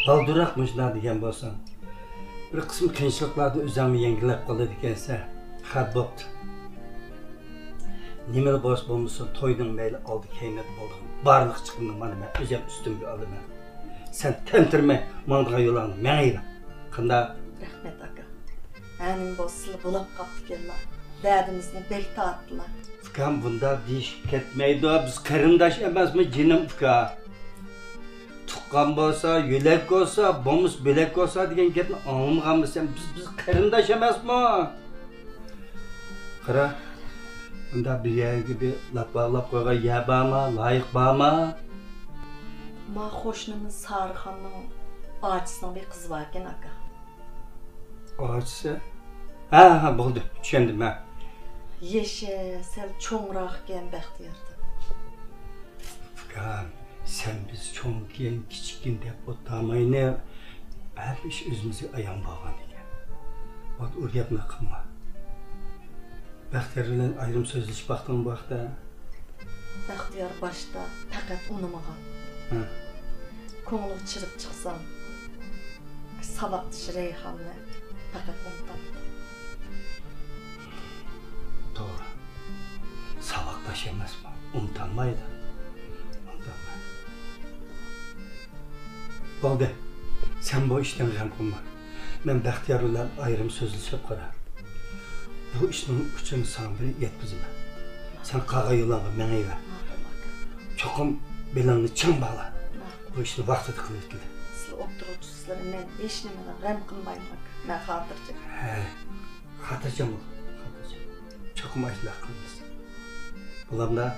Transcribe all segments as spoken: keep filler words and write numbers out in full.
بالدۇرراق مۇشۇنداق دېگەن بولساڭ، بىر قىسىم قىيىنچىلىقلاردا ئۆزۈڭمۇ يەڭگىللەپ قالىدىكەنسەن. خەپ بوپتۇ. نېمىلا بولسا بولمىسۇن، توينىڭ مەيلى ئالدى كەينىدە بولىدىغان بارلىق چىقىمنى مانا مەن ئۆزۈم ئۈستۈمگە ئالىمەن. سەن تەمتىرىمەي، ماڭىدىغان يولۇڭنى مېڭىۋەر. قانداق؟ رەھمەت، ئاكا. ھە، نېمە بولسىلا بولاپ قاپتىكەنلا. دەردىمىزنى بىر تارتتىلا. ئۇكام، بۇنداق دېيىشكە كەتمەيدۇ. بىز قېرىنداش ئەمەسمۇ، جېنىم ئۇكا؟ تۇغقان بولسا، يۆلەك بولسا، بولمىسا بۆلەك بولسا دېگەن گەپنى ئاڭلىمىغانمۇ سەن؟ بىز، بىز قېرىنداش ئەمەسمۇ؟ قارا، بۇنداق بىر يەرگە بىر لاپا لاپ قويغان يەر بارما، لايىق بارما؟ ما قوشنىمىز سارىخاننىڭ ئاچىسىنىڭ بىر قىزى باركەن، ئاكا. ئاچىسى؟ ھە، ھە، بولدى، چۈشەندىم، ھە. يېشى سەل چوڭراقكەن بەختىياردىن. ئۇكام، سەن بىز چوڭكەن، كىچىككىن دەپ ئولتۇرمايلى. ھەممە ئىش ئۆزىمىزگە ئايان بولغان ئىكەن. ئۇ گەپنى قىلما. بەختىيار بىلەن ئايرىم سۆزلىشىپ باقتىڭمۇ بۇ ھەقتە؟ بەختىيار باشتا پەقەت ئۇنىمىغان. ھە. كۆڭلىگە چىرىپ چىقسام، ساۋاقدىشى رەيھاننى پەقەت ئۇنتاتتى. توغرا. ساۋاقداش ئەمەسمۇ؟ ئۇنتالمايدۇ. ئۇنتالمايدۇ. بولدى. سەن بۇ ئىشتىن غەم قىلما. مەن بەختىيار بىلەن ئايرىم سۆزلىشىپ قارا. بۇ ئىشنىڭ ئۇچىنى ساڭا بىر يەتكۈزىمەن. سەن قالغان يولۇڭغا مېڭىۋەر. ماقۇل، ئاكا. چوقۇم بېلىڭنى چىڭ باغلا. ماقۇل. بۇ ئىشنى ۋاقتىدا قىلىۋېتىلدى. سىلەر ئولتۇرغۇچە سىلەر، مەن ھېچنېمىدىن غەم قىلمايمەن، ئاكا. مەن خاتىرجەم. ھەي، خاتىرجەم بول، خاتىرجەم. چوقۇم ئاشۇنداق قىلىمىز. بولامدا؟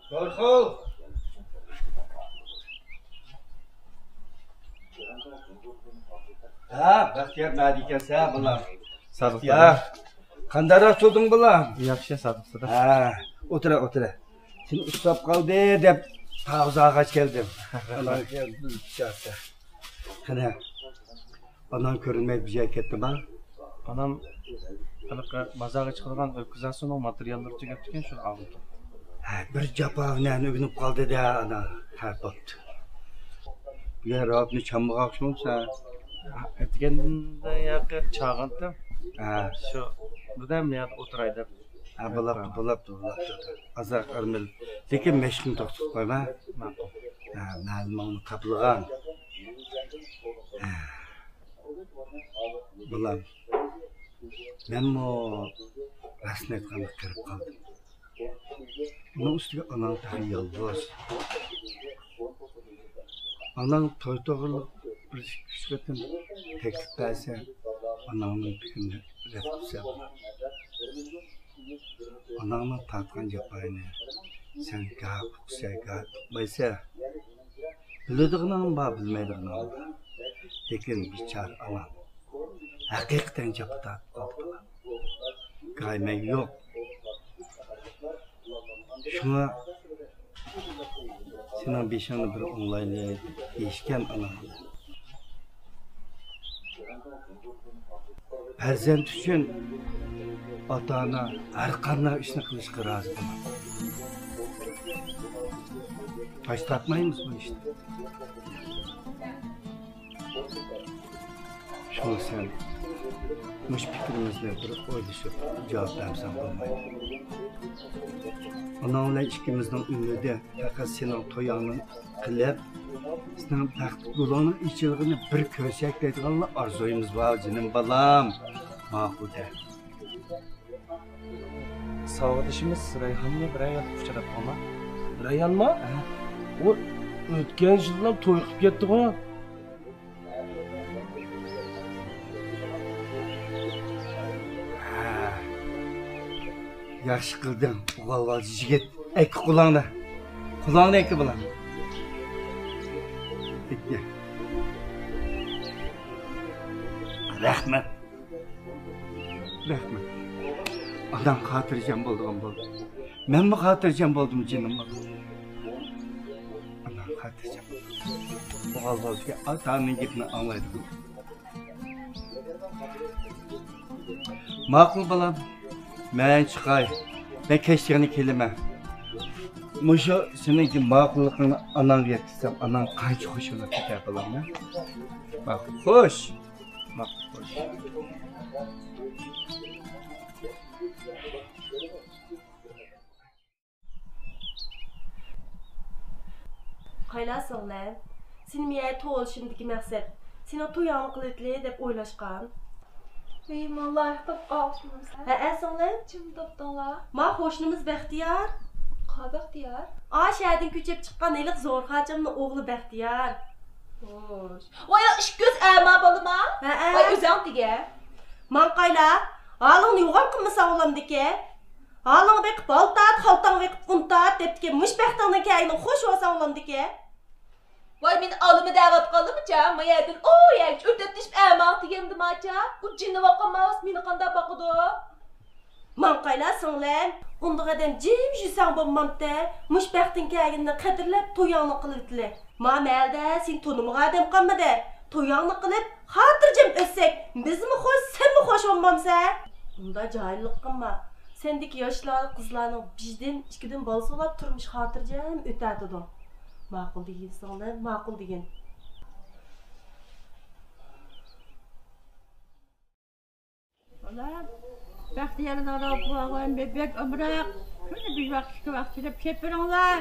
دورخۇل! ھە، بەختىيار نەدە ئىكەنسەن، بالام؟ سادىق بەختىيار. قانداقراق تۇردۇڭ، بالام؟ ياخشى، سادىق دادا. ھە، ئولتۇرە، ئولتۇرە. سېنى ئۇسساپ قالدى دەپ، تاۋۇز ئالغاچ كەلدىم. ئانا، قېنى، ئاناڭ كۆرۈنمەي بىر يەرگە كەتتىما؟ ئانام ھېلىقى بازارغا چىقىدىغان ئۆتكۈزەسۇنىڭ ماتېرىياللىرى تۈگەپتىكەن، شۇنى ئالغىلى كەتتى. ھە، بىر جاپا ھۈنەرنى ئۆگىنىپ قالدى-دە، ئانا. ھە، بوپتۇ. بۇ يەر راۋابنى چاممىغان ئوخشىمامسەن؟ ئەتىگەندە ياقى چاغانتىم. ھە. شۇ بىردەم يەردە ئولتۇراي دەپ. ھە، بولاپتۇ، بولاپتۇ، بولاپتۇ. ئازراق ئارام ئېلىپ. لېكىن مەشىقنى توختىتىپ قويما. ماقۇل. ھە، مەلۇمۇڭنى قاپلىغان. ھە. بالام، مەنمۇ راستىنى ئېيتقاندا قېرىپ قالدىم. ئۇنىڭ ئۈستىگە ئاناڭ تېخى يالغۇز. ئاناڭ توي توغرىلىق بىر ئىككى ئۈچ قېتىم تەكلىپ بەرسە، ئاناڭنىڭ پىكرىنى رەت قىلسا بولىدۇ. ئاناڭنىڭ تارتقان جاپايىنى سەن گاھى ئۇقىسەن، گاھى ئۇقمايسەن. بىلىدىغىنىڭ بار، بىلمەيدىغىنىڭ بار. لېكىن بىچارە ئاناڭ ھەقىقەتەن جاپا تارتىپ قالدى، بالام. گاھى مەن يوق. شۇڭا سېنىڭ بېشىڭنى بىر ئوڭلايلى دېيىشكەن ئانام. پەرزەنت ئۈچۈن ئاتا-ئانا ھەر قانداق ئىشنى قىلىشقا رازى بولىدۇ. باش تارتمايمىز بۇ ئىشتىن. شۇڭا سەن مۇشۇ پىكرىمىزنى بىر ئويلىشىپ جاۋاب بەرمىسەڭ بولمايدۇ. ئاناڭ بىلەن ئىككىمىزنىڭ ئۈمىدى پەقەت سېنىڭ تويۇڭنى قىلىپ، سېنىڭ بەخت گۈلۈڭنىڭ ئېچىلغىنىنى بىر كۆرسەك دەيدىغانلا ئارزۇيىمىز بار، جېنىم بالام. ماقۇل دە. ساۋاقدىشىمىز رەيھاننى بىرەر يەردە ئۇچراتقانما؟ رەيھانمۇ؟ ھە. ئۇ ئۆتكەن يىللا توي قىلىپ كەتتىغۇ. ھە. ياخشى قىلدىڭ، ئوغۇل بالا يىگىت. ئەكە قۇلاڭنى. قۇلاڭنى ئەكە بالام. رەھمەت. رەھمەت. ئاناڭ خاتىرجەم بولىدىغان بولدى. مەنمۇ خاتىرجەم بولدۇم، جېنىم بالام. ئاناڭ خاتىرجەم بولدى. ئوغۇل بالىسى ئاتا-ئانىنىڭ گېپىنى ئاڭلايدىغان. ماقۇل، بالام. مەن چىقاي. مەن كەچ يەنە كېلىمەن. مۇشۇ سېنىڭكى ماقۇللۇقۇڭنى ئاناڭغا يەتكۈزسەم، ئاناڭ قانچە خۇش بولۇپ كېتەر، بالام، ھە؟ ماقۇل، خوش. ماقۇل، خوش. قايلا سىڭلىم، سېنى مېنىڭ توۋلىشىمدىكى مەقسەت، سېنىڭ تويۇڭنى قىلىۋېتىلى دەپ ئويلاشقان. ۋىي، ماڭا لايىق تاپقان ئوخشىمامسەن. ھەئە، سىڭلىم. كىمنى تاپتىڭلار؟ ما قوشنىمىز بەختىيار. قا بەختىيار؟ ئا، شەھەردىن كۆچۈپ چىققان ھېلىقى زورخاچامنىڭ ئوغلى بەختىيار. خوش. ۋاي، ئىككى كۆز ئەما بالىما؟ ھەئە. ۋاي، ئۆزۈڭ دېگە. ماڭقايلا، ھالىڭنى يوغان قىلمىساڭ بولامدىكەن. ھالىڭغا بېقىپ ھال تارت، خالتاڭغا بېقىپ ئۇن تارت دەپتىكەن. مۇشۇ بەختىڭنىڭ كەينىنى خوش بولساڭ بولامدىكەن. ۋاي، مېنى ئالىمى دەۋاتقانلىمىچە؟ ما يەردىن ئۇ يەرگىچە ئۆتۈپ دېيىشىپ ئەماڭ دېگەندىماچە؟ ئۇ جىننى باقالماس، مېنى قانداق باقىدۇ؟ ماڭقايلا سىڭلىم، ئۇنداق ئادەم جىم يۈرسەڭ بولمامتى؟ مۇشۇ بەختىڭ كەلگىنىنى قەدىرلەپ تويۇڭنى قىلىۋېتىلى. ما مەھەلدە سېنى تونۇمىغان ئادەم قالمىدى. تويۇڭنى قىلىپ، خاتىرجەم ئۆتسەك، بىزمۇ خوش، سەنمۇ خوش بولمامسەن؟ ئۇنداق جاھىللىق قىلما. سەندىكى ياشلار، قىزلارنىڭ بىردىن، ئىككىدىن بالىسى بولۇپ تۇرمۇش خاتىرجەم ئۆتەتىدۇ. ماقۇل دېگىن سىڭلىم، ماقۇل دېگىن. بالام، بەختىيارنىڭ راۋابى بولغان بەك ئامراق. كۈندە بىر ۋاق، ئىككى ۋاق كېلىپ كېلىپ بېرىڭلار.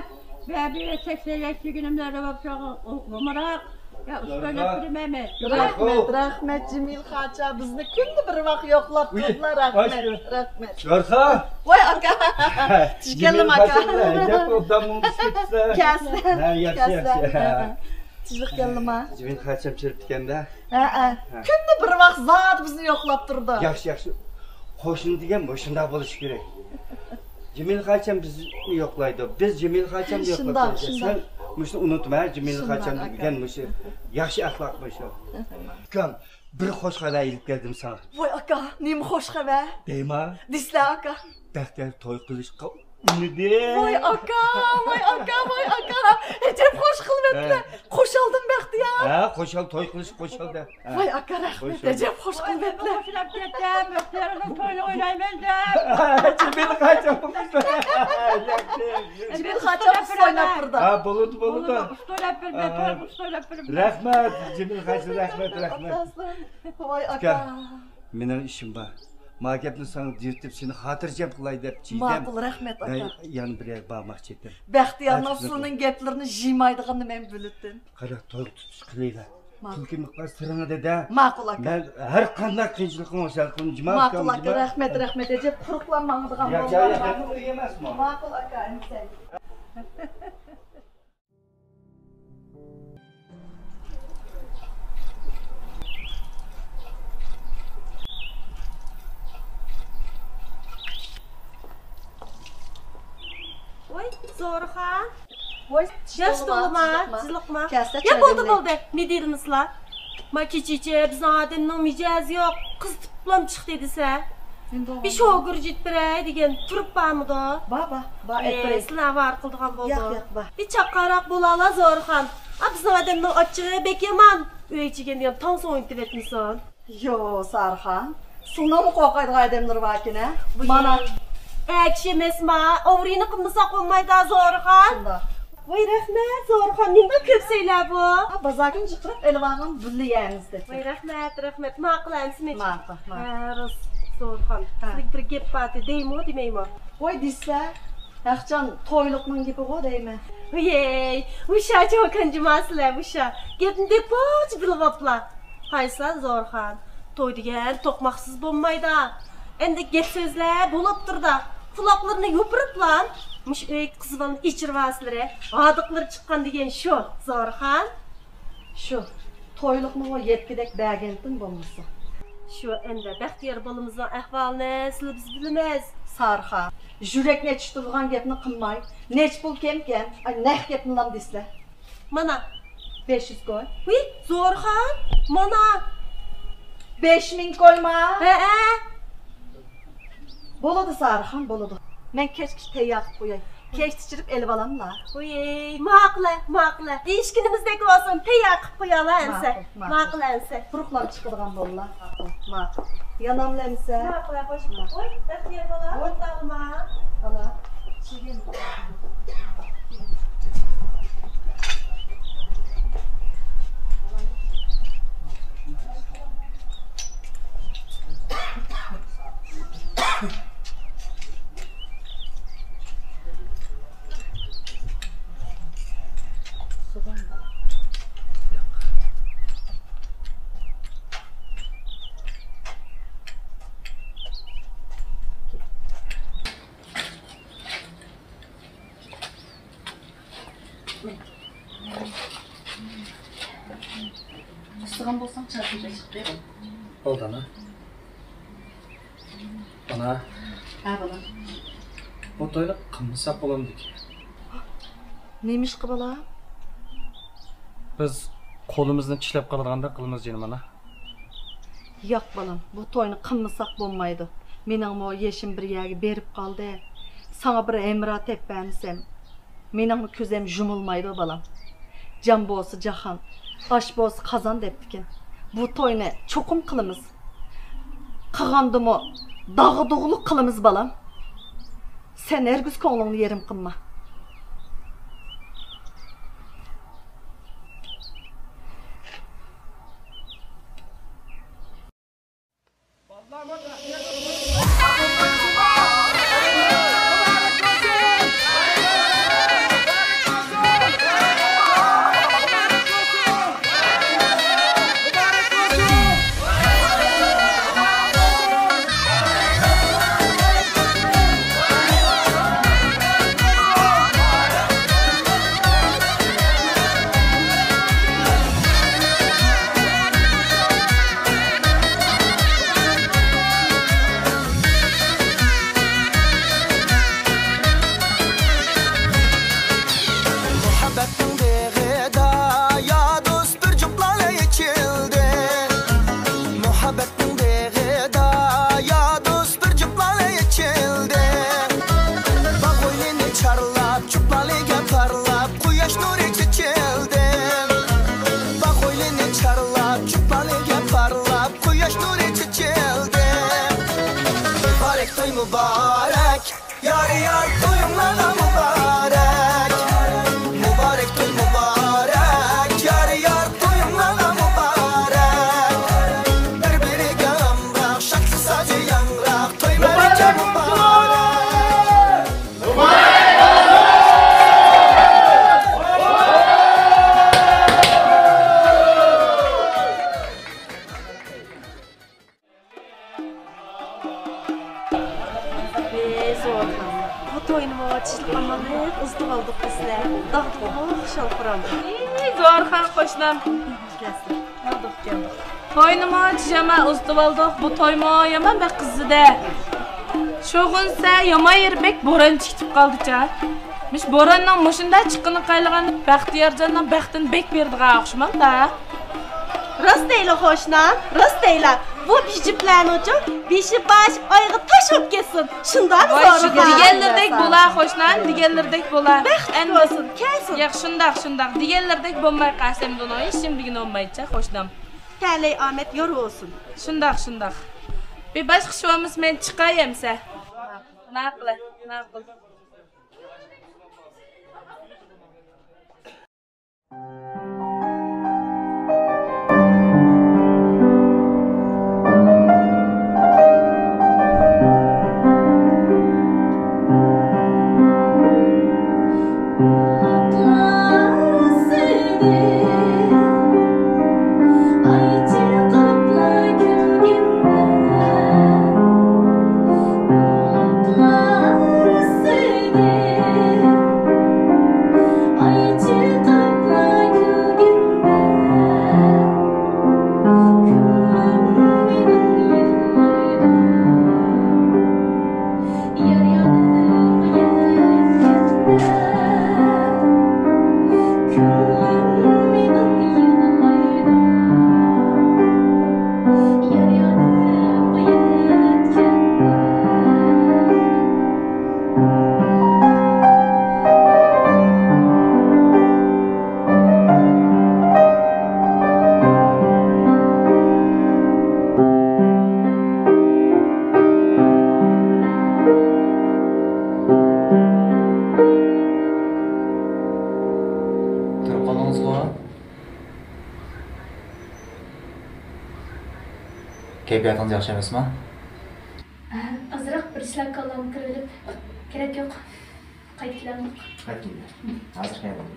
بەبى سەكسەن ياش دېگىنىمدە راۋاب چاغ ئامراق. يا ئۇستاز، بېرىمەن. رەھمەت، رەھمەت، جېمىل خاچا، بىزنى كۈندە بىر ۋاق يوقلاپ تۇردىلا. رەھمەت، رەھمەت. جارخا. ۋاي ئاكا. تىز كەلدىم ئاكا. كەلسە. ھە، ياخشى، ياخشى. تىزلىق كەلدىما؟ جېمىل خاچام چىرىپتىكەندە. ھەئە. كۈندە بىر ۋاق زادى بىزنى يوقلاپ تۇرىدۇ. ياخشى، ياخشى. قوشنا دېگەن مۇشۇنداق بولۇشى كېرەك. جېمىل خاچام بىزنى يوقلايدۇ، بىز جېمىل خاچامنى يوقلاپ تۇرىمىز. شۇنداق، شۇنداق. سەن مۇشۇنى ئۇنتۇما، جېمىل خاچام دېگەن مۇشۇ ياخشى ئەخلاق مۇشۇ. ئۇكام، بىر خوش خەۋەر ئېلىپ كەلدىم ساڭا. ۋاي ئاكا، نېمە خوش خەۋەر؟ دەيما. دېسىلە ئاكا. بەختىيار توي قىلىشقا ئۇنىدى. ۋاي ئاكا، ۋاي ئاكا، ۋاي ئاكا. ئەجەب خوش قىلىۋەتتىلە. ھە. خوشالدىم بەختىيار. ھە، خوشال، توي قىلىش خوشال دە. ھە. ۋاي ئاكا، رەھمەت، ئەجەب خوش قىلىۋەتتىلە. خوشلاپ كەتتىم، بەختىيارنىڭ تويىنى ئوينايمەن دەپ. جېمىل خاچام. جېمىل خاچام ئۇستا ئويناپ تۇرىدۇ. ھە، بولىدۇ، بولىدۇ. ئۇستا ئويناپ بېرىمەن، توي ئۇستا ئويناپ بېرىمەن. رەھمەت، جېمىل خاچام، رەھمەت، رەھمەت. ۋاي ئاكا. مېنىڭ ئىشىم بار. ما گەپنى ساڭا دېيىۋېتىپ، سېنى خاتىرجەم قىلاي دەپ، چىدەم. ماقۇل، رەھمەت، ئاكا. مەن يەنە بىر يەرگە بارماقچى ئىدىم. بەختىيارنىڭ سۇنىڭ گەپلىرىنى جىيمايدىغاننى مەن بىلىتتىم. قارا، توي تۇتۇش قىلىيلى. ماقۇل. پۇل كىم مىقدار سىرىڭدە دە. ماقۇل، ئاكا. مەن ھەر قانداق قىيىنچىلىقىڭ بولسا، ھەر قېتىم جىما. ماقۇل، ئاكا، رەھمەت، رەھمەت. ئەجەب قۇرۇقلانماڭىدىغان بولدى. ماقۇل، ئاكا، ئەمىسە. ۋاي، زورىخان. ۋاي، ياش تولىما، تولىما، تىزلىقما. يا، بولدى، بولدى. نېدىلىمىسلا. ما كېچىچە بىزنىڭ ئادەمنىڭ مىجەزى يوق. قىز تىپلام چىقتى دېسە. بىر شوگىر جىت بېرەي دېگەن تۇرۇپ بارمىدۇ؟ بار، بار، بار، ئەپ بېرەي. سىلەر ھاۋارە قىلىدىغان بولدى. ياق، ياق، بار. بىر چاققانراق بولالا زورىخان. ئا، بىزنىڭ ئادەمنىڭ ئاچچىقى بەك يامان. ئۆي ئىچىگە دېگەن تاڭ سوڭۇپ كېتىۋەتمىسۇن. يو، سارخان. سۇنىڭمۇ قورقايدىغان ئادەملىرى باركىنە. مانا. ئەكىش ئەمەسما، ئوغرىنى قىلمىساق بولمايدۇ زورىخان. شۇنداق. ۋاي رەھمەت، زورىخان، نېمە كۆپ سەيلە بۇ؟ ھا، بازاردىن چىقىرىپ ئېلىۋالغان بىللە يەمىز دەپ. ۋاي رەھمەت، رەھمەت. ماقۇل ئەمسىمىچ. ماقۇل، ماقۇل. ھە، راست، زورىخان. ھە. سىزگە بىر گەپ بار، دەيمۇ، دېمەيمۇ؟ ۋاي دېسە، ھەقچان تويلۇقنىڭ گېپىغۇ دەيمەن. ۋىيەي، ۋۇشا چوكان جۇما سىلەر، ۋۇشا. گەپنى دېپىچە بىلىۋاپلا. قايسا زورىخان، توي دېگەن توقماقسىز بولمايدۇ. ئەمدى گەپ سۆزلەر بولۇپ تۇرىدۇ. قۇلاقلىرىنى يوپۇرۇپلا، مۇشۇ ئۆيگە قىز بالىنى ئېچىرىۋالسىلىرى، ھاردۇقلىرى چىققان دېگەن شۇ، زورىخان. شۇ، تويلۇقنىمۇ يەتكۈدەك بەرگەنتىم بولمىسا. شۇ، ئەمدى بەختىيار بالىمىزنىڭ ئەھۋالىنى سىلى بىز بىلىمىز. سارىخان، يۈرەكنى ئېچىشتۇرىدىغان گەپنى قىلماي، نەچچە پۇل كەمكەن، ئاي، نەق گەپنىلام دېسىلە. مانا. بەش يۈز كوي. ۋىي، زورىخان، مانا. بەش مىڭ كويما؟ ھەئە. بولىدۇ، سارىخان، بولىدۇ. مەن كەچكىچە تەييار قىلىپ قوياي. كەچتە چىرىپ ئېلىۋالاملا. ۋىي، ماقۇلە، ماقۇلە. ئېشكىنىمىزدەك بولسۇن، تەييار قىلىپ قويالا ئەمسە. ماقۇل، ماقۇل. ماقۇل ئەمسە. قۇرۇقلام چىقىدىغان بوللا. ماقۇل، ماقۇل. ياناملا ئەمسە. ماقۇل، خوش. ۋوي، بەختىيار بالا، ۋوي. ئوتتالما. بالا. قىستىغان بولساڭ، چاي قۇيۇپ ئىچىپ بېرىڭ. بولدى، ئانا. ئانا. ھە، بالام. بۇ توينى قىلمىساق بولامدىكىن؟ نېمىشقا، بالام؟ بىز قولىمىزنى چىشلەپ قالىدىغاندەك قىلىمىز، جېنىم ئانا. ياق، بالام، بۇ توينى قىلمىساق بولمايدۇ. مېنىڭمۇ يېشىم بىر يەرگە بېرىپ قالدى. ساڭا بىر ھەمراھ تېپىپ بەرمىسەم، مېنىڭمۇ كۆزۈم يۇمۇلمايدۇ، بالام. جان بولسا جاھان، ئاش بولسا قازان دەپتىكەن. بۇ توينى چوقۇم قىلىمىز. قىلغاندىمۇ داغدۇغىلىق قىلىمىز، بالام. سەن ھەرگىز كۆڭلۈڭنى يېرىم قىلما. مۇھەببەتنىڭ بېغىدا يا دوست بىر جۈپ لالا ئېچىلدى. مۇھەببەتنىڭ بېغىدا يا دوست بىر جۈپ لالا ئېچىلدى. باغ ھويلىنى چارلاپ، جۈپ لالىگە پارلاپ، قۇياش نۇرى چېچىلدى. باغ ھويلىنى چارلاپ، جۈپ لالىگە پارلاپ، قۇياش نۇرى چېچىلدى. مۇبارەك توي، مۇبارەك. يار، يار، تويۇڭلارغا مۇبارەك. مۇبارەك توي، مۇبارەك. يار، يار، تويۇڭلارغا مۇبارەك. بىر-بىرىگە ئامراق، شادلىق سازى ياڭراق. توي مەرىكە مۇبارەك. ئەي، زورىخان، بۇ توينىمۇ چىشلىق ئامانلىق ئۇزىتىۋالدۇق دېسىلە، داغدۇغىمۇ خۇشال-خۇرام. ئەي، زورىخان قوشنام. كەلسۇن. كەلدۇق، كەلدۇق. توينىمۇ چىشەمە ئۇزىتىۋالدۇق، بۇ تويمۇ يامان بەك قىزىدى. شۇغۇنسە يامان يېرى بەك بوران چىقىپ قالدىچە. مۇشۇ بوراننىڭ مۇشۇنداق چىققىنى قايلىغان بەختىيارجاننىڭ بەختىنى بەك بېرىدىغان ئوخشىمامدا. راست دەيلا، قوشنام، راست دەيلا. بۇ بىجىپلەرنىڭچۇ بېشى باش ئايىغى تاش بولۇپ كەتسۇن. شۇنداقمۇ، ۋاي، شۇ زورىخان؟ دېگەنلىرىدەك بولا، قوشنام، دېگەنلىرىدەك بولا. بەخت ئەمدى بولسۇن، كەلسۇن. ياق، شۇنداق، شۇنداق. دېگەنلىرىدەك بولماي قالسا ئەمدى ئۇنىڭ ھېچنېمە دېگىنى بولمايدىچە، قوشنام. تەلەي ئامەت يار بولسۇن. شۇنداق، شۇنداق. بىر باشقا ئىش بولمىسا مەن چىقاي ئەمسە. ماقۇل، ماقۇل. كەيپىياتىڭىز ياخشى ئەمەسمۇ؟ ئازراق بىر ئىشلار كاللامغا كىرىۋېلىپ، كېرەك يوق. قايتىپ كېلەمدۇق؟ قايتىپ كېلىڭ. ھازىر كەينىدىن.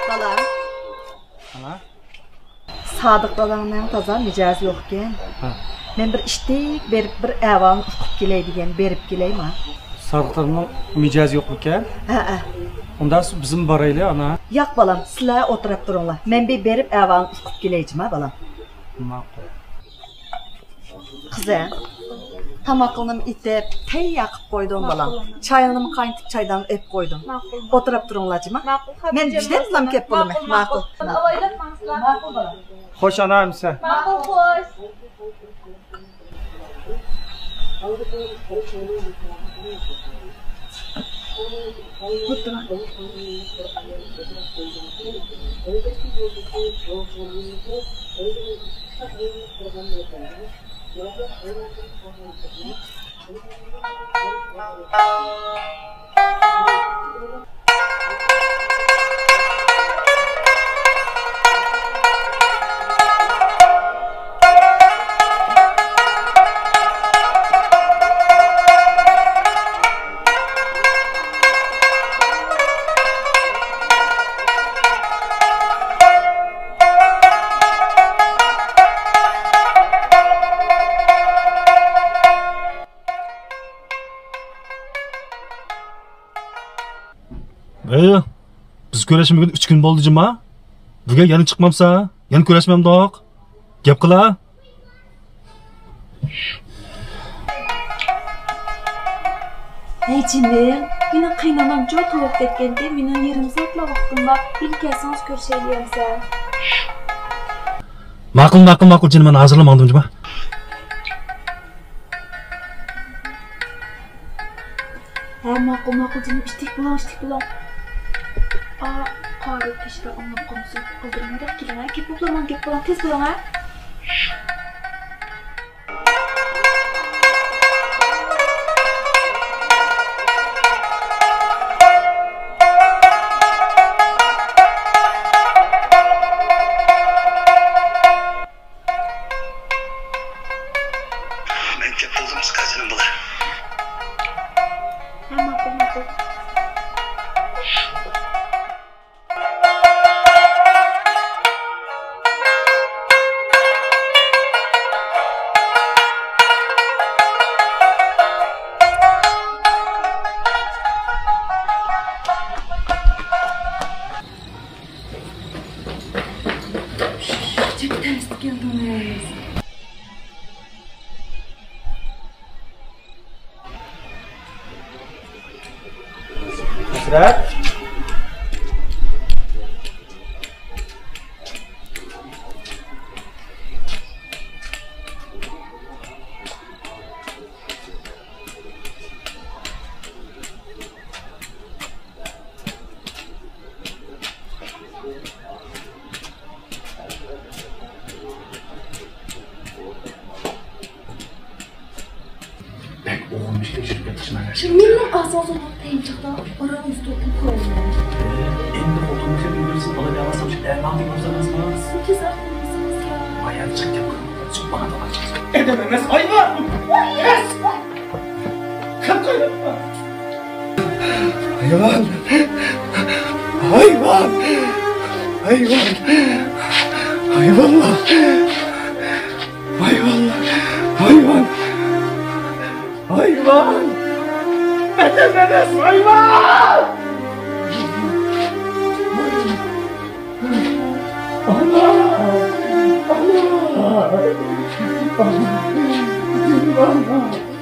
بالام. ئانا. سادىق داداڭنىڭ تازا مىجەزى يوقكەن. ھە. مەن بىر ئىتتىك بېرىپ بىر ئەھۋالىنى ئۇقۇپ كېلەي دېگەن، بېرىپ كېلەيما؟ سادىق دادامنىڭ مىجەزى يوقمىكەن؟ ھەئە. ئۇنداق بىزمۇ بارايلى، ئانا. ياق، بالام، سىلەر ئولتۇراپ تۇرۇڭلار. مەن بىر بېرىپ ئەھۋالىنى ئۇقۇپ كېلەي جۇما، بالام. ماقۇل. قىزىم، تاماقلىرىنىمۇ ئېتىپ، تەييار قىلىپ قويدۇم، بالام. ماقۇل. چايلىرىمۇ قاينىتىپ، چايدانغا ئېلىپ قويدۇم. ماقۇل. ئولتۇراپ تۇرۇڭلار جۇما. ماقۇل، مەن خاتىرجەم بىردەملا بولسىڭىز. كېلىپ بولىمەن. ماقۇل، ماقۇل. ماقۇل. ئاۋايلاپ ماڭسىلەر. ماقۇل، بالام. ماقۇل، خوش. ھەي، بىز كۆرۈشمىگىلى ئۈچ كۈن بولدى جۇما. بۈگۈن يەنە چىقمامسەن؟ يەنە كۆرۈشمەمدۇق؟ گەپ قىلا. ھەي جېنىم، مېنىڭ قېيىنئانامچۇ تۇغۇپ كەتكەنتى، مېنىڭ يېرىم سائەتلا ۋاقتىم بار، ھېلى كەلسىڭىز كۆرۈشەيلى ئەمىسە. ماقۇل، ماقۇل، ماقۇل جېنىم، مەن ھازىرلا ماڭدىم جۇما. ھە، ماقۇل، ماقۇل جېنىم، ئىتتىك بولۇڭ، ئىتتىك بولۇڭ. ئا، قارا كىشىلەر ئاڭلاپ قالمىسۇن، ئالدىراڭراق كېلىڭ ھە، گەپ بولۇپ ماڭا گەپ قىلىڭ، تېز بولۇڭ ھە. مەن كەپ بولدۇم، چىقار جېنىم بالا. ھە، ماقۇل، ماقۇل. جىق تەستە كەلدىڭىز. ھەسرەت. بەك ئوغرىمىش تەكشۈرۈپ كەتتى شۇنى. شۇ مېنىڭ ئاساسىم بولۇپ تەيىنچىقتا ئارا ئۆستۈرۈپ قويۇڭ. ئەمدى خوتۇننى خېلى ئۆگەنسىز بالا دەۋاتسام شۇ ئەرناڭ دېگەن ئوزۇڭىزمۇ؟ سىز تېزراق بولمىسىڭىز يا. ئايان چىقىپ كەپ قالدىم. ئادەم ئەمەس، ھايۋان! پەس! كىم قايناتقان؟ ھايۋان! ھايۋان! ھايۋان! ھايۋانلار! ھايۋانلار! ھايۋان! ھايۋان! ئادەم ئەمەس، ھايۋان! ئانا! ئانا! ئانا! جېنىم ئانا! جېنىم ئانا!